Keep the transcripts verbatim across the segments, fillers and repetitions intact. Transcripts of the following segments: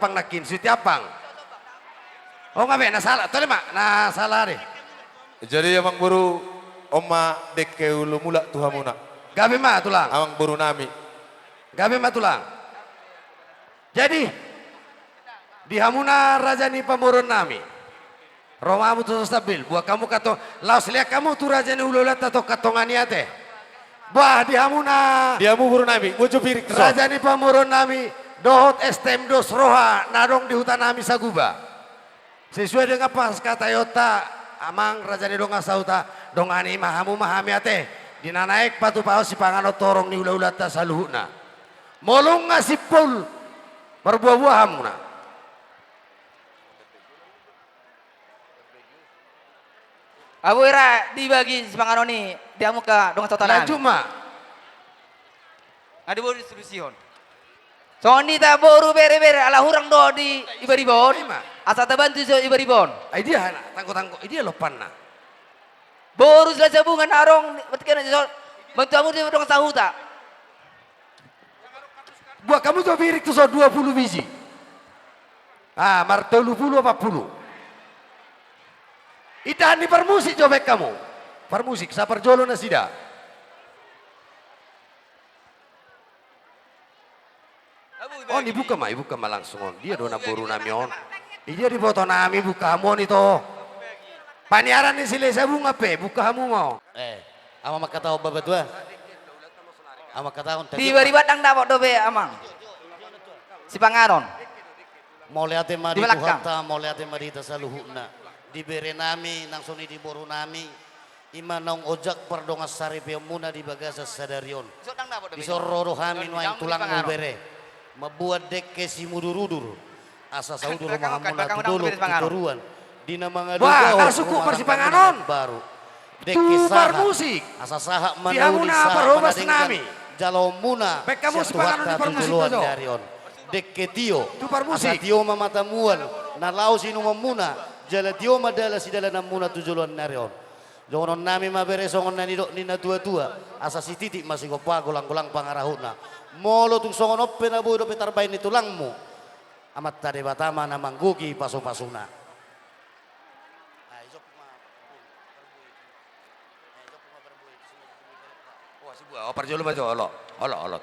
Ampang nangkin, suti ampang. O, nga be, na sala, tole ma, na sala dei. Jadi, amangboru, on ma dengke ulu mulak tu hamuna. Gabe ma, tulang. Amangboru nami. Gabe ma, tulang. Jadi, di hamuna raja ni pamoruon nami. Ro ma hamu tu son sambil, boan hamu kantong, laos lean hamu tu raja ni hulahulanta tongka tonga ni ate. Bah, di hamuna. Di hamu boru nami, bojo pirik tu son. Raja ni pamoruon nami, dohot S T M dos roha, na adong di huta nami Saguba. Sesuai dengan pangkataionta, amang raja ni dongan sahuta, dongani ma hamu ma hami ate. Di na naeng patupahon sipanganon tu horong ni hulahulanta saluhutna. Molo nunga simpul, marbuabua hamuna. Abu era dibagi sipanganon i di hamu angka dongan sahuta nami. Lanjut ma. Nga diboru disudusihon. Songon i hita boru berebere ala hurang do di ibariba on. Ima. Asa tabantu so ibariba on. Ai dia anak, tanggo-tanggo, ai dia lompanna. Boru Silahisabungan adong, berarti kan, bantu hamu di dongan sahuta. Boan hamu jo pirik tu son dua pulu biji. Ah, martolu pulu opat pulu. Indahan ni parmusik jo baen hamu. Parmusik, saparjolo nasida. On, ibuka ma, ibuka ma langsung on. Dia do na boru nami on. Dia diboto nami, buka hamu on ito. Paniaran ni Silahisabungan pe, buka hamu ma on. Eh, ama mangkatahon bapak tua. Ama mangkatahon tadi. Di bariba ndang dapot dope, amang. Sipanganon. Mauliate ma di Tuhanta, mauliate ma di hita saluhutna. Di bere nami, nang songon i di boru nami. Ima naung ojak pardongan saripeonmuna di bagasan sadari on. Dison ro do hami nuaeng tulangmu bere. Mamboan dengke simudurudur. Asa saudur ma hamuna tu dolok tu toruan. Di na mangalugahon rumah tangga na baru. Dengke sahat. Asa sahat ma na uli, sahat ma na denggan. Jaloonmuna sian Tuhanta tu joloan ni ari on. Dengke tio. Asa tio ma mata mual na laho sinumanmuna. Jala tio ma dalan sidalananmuna tu joloan ni ari on. Dohonon nami ma bere songon na nidok ni na tuatua, asa sititi ma sigompa, golanggolang pangarahutna. Molo tung songon on pe na boi dope tarbaen ni tulangmu, Amanta Debata ma na manggohi pasupasuna. Wah, si buah, oh, parjolo ma jo, olo, olo, olo.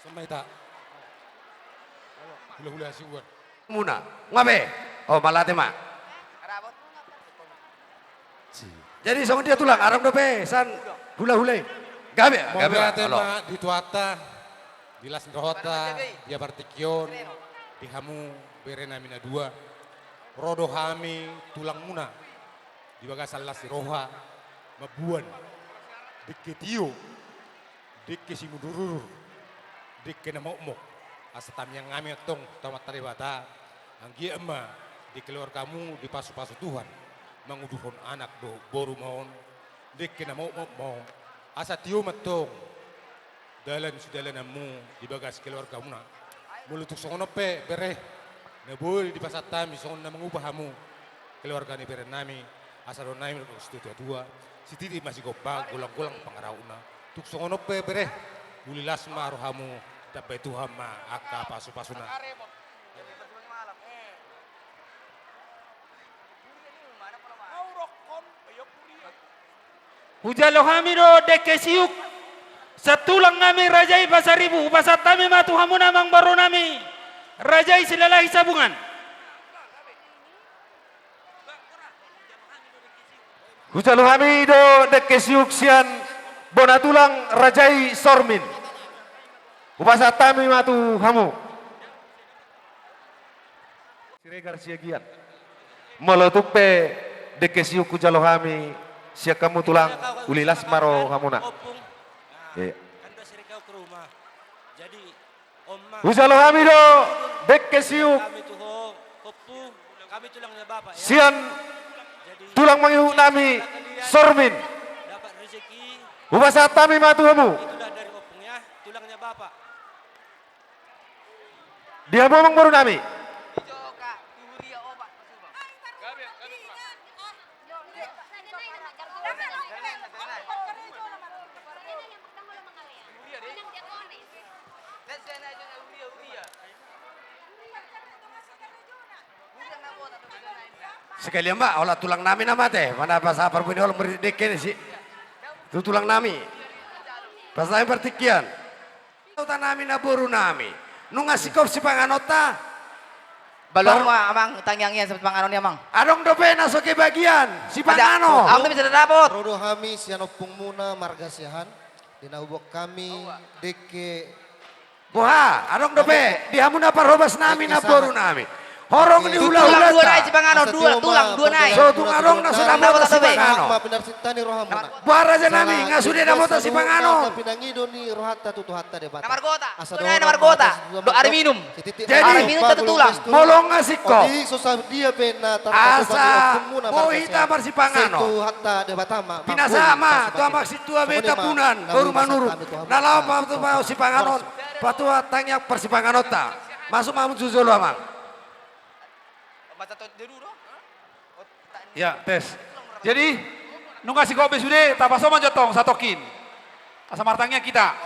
Sama ita. Hulahula siuan. Muna. Nga be. Oh, mauliate ma. Jadi songon dia tulang, adong dope sian hulahula i. Gabe, gabe. Mauliate ma di Tuhanta, di las ni rohanta, di partingkian on, di hamu bere nami na dua. Ro do hami tulangmuna di bagasan las ni roha, mamboan dengke tio, dengke simudurudur, dengke na mokmok. Asa tamiang hami antong tu Amanta Debata, anggiat ma di keluargamu dipasupasu Tuhan, manguduhon anak dohot boru ma on, dengke na mokmok ma on. Asa tio ma antong dalan sidalananmu di bagas keluargamuna. Molo tung songon on pe bere, na boi dipasahat hami songon na mangubah hamu keluarga ni bere nami, asa dohonon nami do tu situatua, sititi ma sigompa, golanggolang pangarahutna. Tung songon on pe bere, uli las ma rohamu, ditambai Tuhan ma angka pasupasuna. Hujalo hami do dengke siuk sian tulang nami raja i Pasaribu, hupasahat hami ma tu hamuna amangboru nami raja i Silalahi Sabungan. Hujalo hami do dengke siuk sian bona tulang raja i Sormin. Hupasahat hami ma tu hamu. Siregar Siagian. Molo tung pe dengke siuk hujalo hami sian hamu tulang, uli las ma rohamuna. Iya. Hujalo hami do dengke siuk sian tulang mangihut nami Sormin. Hupasahat hami ma tu hamu. Di hamu amang boru nami. Sekalian ma, holan tulang nami nama te, mana pas apa pun holan merdeka ni si. Tu tulang nami. Pas nami partingkian. Uta nami na boru nami. Nunga singkop sipanganonta. Balong ma amang tangiang ia sipanganon i amang. Adong dope na so kebagian sipanganon. Adong dope na so dapot. Ro do hami sian ompungmuna marga Siahaan. Di na huboan hami dengke. Boha, adong dope di hamu na parhobas nami na boru nami. Horong ni hulahula. Tulang dua nai sipanganon, dua tulang dua nai. So tung adong na so dapot sipanganon. Boha raja nami, nga sude dapot sipanganon. Na margota, dua nai na margota. Dohot ari minum. Jadi, ari minum satu tulang. Molo nga singkop. Asa boi hita marsipanganon. Pinasahat ma tu amang sintua be Tambunan, boru Manurung. Na laho patupa sipanganon. Patupa tangiang parsipanganonta. Masuk ma hamu tu jolo amang. Ya, tes. Jadi, nunga singkop be sude, tapaso ma jo antong satongkin. Asa martangiang hita.